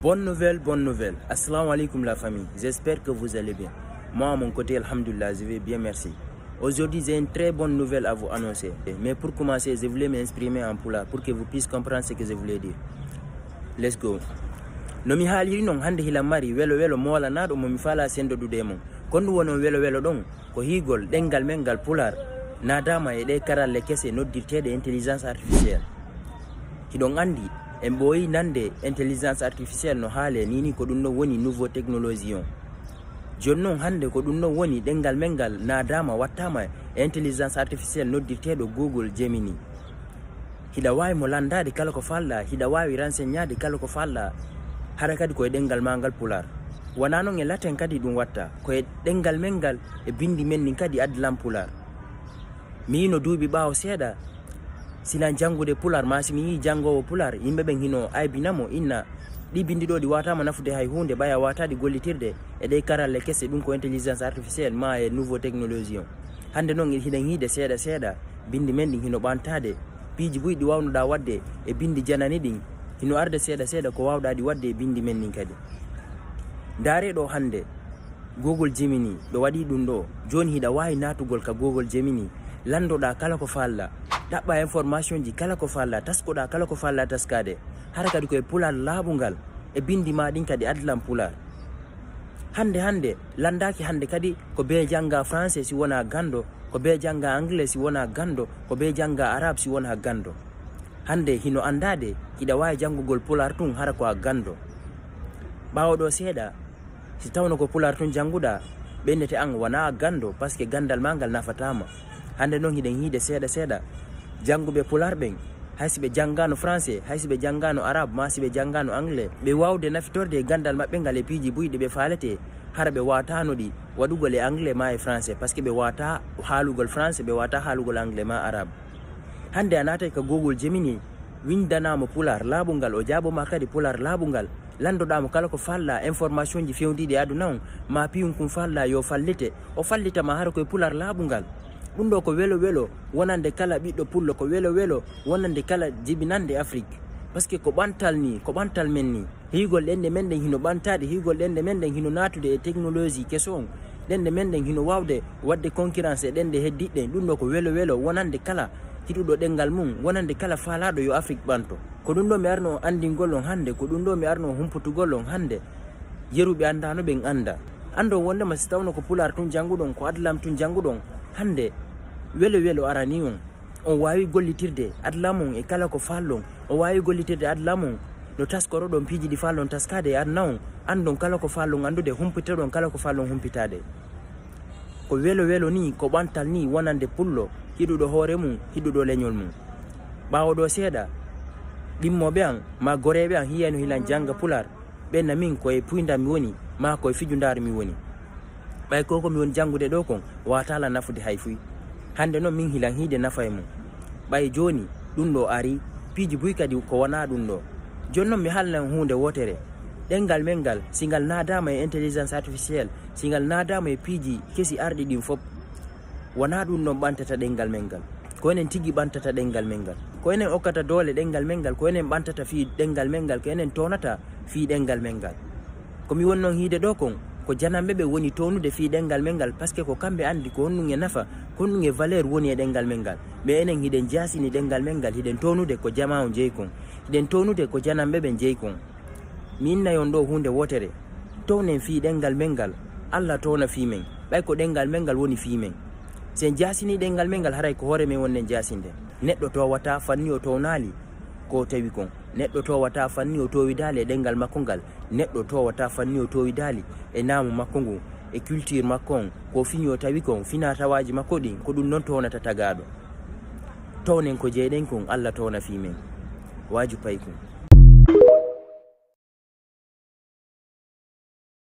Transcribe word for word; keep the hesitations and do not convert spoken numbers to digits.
Bonne nouvelle, bonne nouvelle. Assalamu alaikum la famille. J'espère que vous allez bien. Moi, à mon côté, alhamdulillah, je vais bien, merci. Aujourd'hui, j'ai une très bonne nouvelle à vous annoncer. Mais pour commencer, je voulais m'exprimer en pulaar pour que vous puissiez comprendre ce que je voulais dire. Let's go. No mi haaliri non, hannde hila mari welo welo moolanaɗo mo mi fala sendodude e mon. Kon ɗum woni welo welo ɗon, ko hiigol ɗemngal men ngal pulaar naadaama e ɗee karalle kese noddirteeɗe intelligence artificielle. Hiɗon anndi, en ɓooyi nande intelligence artificielle no haalee nii, nii ko ɗum ɗon woni nouveau technologie on. Jooni non hannde ko ɗum ɗon woni ɗemngal men ngal naadaama, wattaama e intelligence artificielle noddirteeɗo Google Gemini. Hiɗa waawi mo lanndaade kala ko faalɗaa, hiɗa waawi renseignaade kala ko faalɗaa, hara kadi ko e ɗemngal maa ngal pulaar. Wanaa non e latin kadi ɗum watta, ko e ɗemngal men ngal e binndi men ndin kadi adlam pulaar. Mi yiino duuɓi ɓaawo seeɗa, si lan janngude pulaar, maa si mi yii janngoowo pulaar, yimɓe ɓen hino aybina mo, inna ɗi binndi ɗoo ɗi waataama nafude hay huunde, ɓay a waataɗi gollitirde e ɗee karalle kese, ɗum ko intelligence artificielle maa e nouveau technologie on. Hannde non hiɗen yiide seeɗa seeɗa, binndi men ɗin hino ɓantaade, piiji buy ɗi waawnuɗaa waɗde e binndi janani ɗin, hino arde seeɗa seeɗa ko waawɗaa ɗi waɗde e binndi men ɗin kadi. Ndaaree ɗoo hannde, Google Gemini, ɗo waɗi ɗum ɗoo. Jooni hiɗa waawi naatugol ka Google Gemini, lanndoɗaa kala ko faalɗaa, ɗaɓɓaa information ji kala ko faalɗaa, taskoɗaa kala ko faalɗaa taskaade, hara kadi ko e pulaar laaɓungal, e binndi maa ɗin kadi adlam pulaar. Hannde hannde, lanndaaki hannde kadi ko bee jannga français si wonaa ganndo, ko bee jannga anglais si wonaa ganndo, ko bee jannga arabe si wonaa ganndo. Hannde hino anndaade hiɗa waawi janngugol pulaar tun hara ko a ganndo. Ɓaawo ɗoo seeɗa, si tawno ko pulaar tun jannguɗaa, ɓennete an wanaa a ganndo, parce que ganndal maa ngal nafataa ma. Hannde non hiɗen yiide seeɗa seeɗa jannguɓe pulaar ɓen, hay si ɓe janngaano français, hay si ɓe janngaano arabe, maa si ɓe janngaano anglais, ɓe waawde nafitorde e ganndal maɓɓe ngal e piiji buy ɗi ɓe faalete, hara ɓe waataano ɗi waɗugol e anglais maa e français, parce que ɓe waataa haalugol français, ɓe waataa haalugol anglais maa arabe. Hannde a naatay ka Google Gemini, winndanaa mo pulaar laaɓungal, o jaaboo ma kadi pulaar laaɓungal, lanndoɗaa mo kala ko faalɗaa, information ji fewndiiɗi e aduna on, maa piyun kun faalɗaa yo fallite, o fallita ma hara ko e pulaar laaɓungal. Ɗum ɗoo ko welo welo wonande kala ɓiɗɗo pullo, ko welo welo wonande kala jibinande Afrik. Parce que ko ɓantal nii, ko ɓantal men nii. Hiigol ɗemɗe men ɗen hino ɓantaade, hiigol ɗemɗe men ɗen hino naatude e technologie keso on. Ɗemɗe men ɗen hino waawde waɗde concurrence e ɗemɗe heddiiɗe ɗen. Ɗum ɗoo ko welo welo wonande kala hiɗuɗo ɗemngal mum, wonande kala faalaaɗo yo Afrik ɓanto. Ko ɗum ɗoo mi arno anndingol on hannde, ko ɗum ɗoo mi arno humputugol on hannde. Yeru ɓe anndaano ɓen annda. Anndon wonndema si tawno ko pulaar tun jannguɗon, ko adlam tun jannguɗon, hannde welo welo aranii on. On waawi gollitirde adlam on e kala ko faallon. On waawi gollitirde adlam on no taskoroɗon piiji ɗi faallon taskaade e aduna on. Anndon kala ko faallon anndude, humpitoɗon kala ko faallon humpitaade. Ko welo welo nii, ko ɓantal nii wonande pullo, hiɗuɗo hoore mum, hiɗuɗo leñol mum. Ɓaawo ɗoo seeɗa, ɗimmooɓe an, maa goreeɓe an, hiyayno hilan jannga pulaar, ɓe na min ko e puynda mi woni, maa ko e fijundaaru mi woni. Ɓay ko ko mi woni janngude ɗoo kon, waataala nafude hay fuy. Hannde non min hilan hiide nafa e mum. Ɓay jooni, ɗum ɗoo arii, piiji buy kadi ko wonaa ɗum ɗoo. Jooni non mi haalna on huunde wootere. Ɗemngal men ngal, si ngal naadaama e intelligence artificielle, si ngal naadaama e piiji kesi arɗi ɗin fof, wonaa ɗum ɗon ɓantata ɗemngal men ngal. Ko enen tigi ɓantata ɗemngal men ngal. Ko enen okkata doole ɗemngal men ngal, ko enen ɓantata fii ɗemngal men ngal, ko enen townata fii ɗemngal men ngal. Ko mi woni non hiide ɗoo kon, ko jananɓe ɓe woni townude fii ɗemngal men ngal, parce que ko kamɓe anndi ko honɗum e nafa, ko honɗum e valeur woni e ɗemngal men ngal. Mais enen hiɗen jaasini ɗemngal men ngal, hiɗen townude ko jamaa on jeyi kon. Hiɗen townude ko jananɓe ɓen jeyi kon. Mi innay on ɗoo huunde wootere. Townen fii ɗemngal men ngal, Alla towna fii men. Ɓay ko ɗemngal men ngal woni fii men. Si en jaasinii ɗemngal men ngal, haray ko hoore men wonɗen jaasinde. Neɗɗo toowataa fanni o townaali ko o tawi kon. Neɗɗo toowataa fanni o toowidaali e ɗemngal makko ngal. Neɗɗo toowataa fanni o toowidaali e naamu makko ngun, e culture makko on, ko o fini o tawi kon, finaa tawaaji makko ɗin, ko ɗum non townata tagaaɗo. Townen ko jeyɗen kon, Alla towna fii men. Waaju paykun.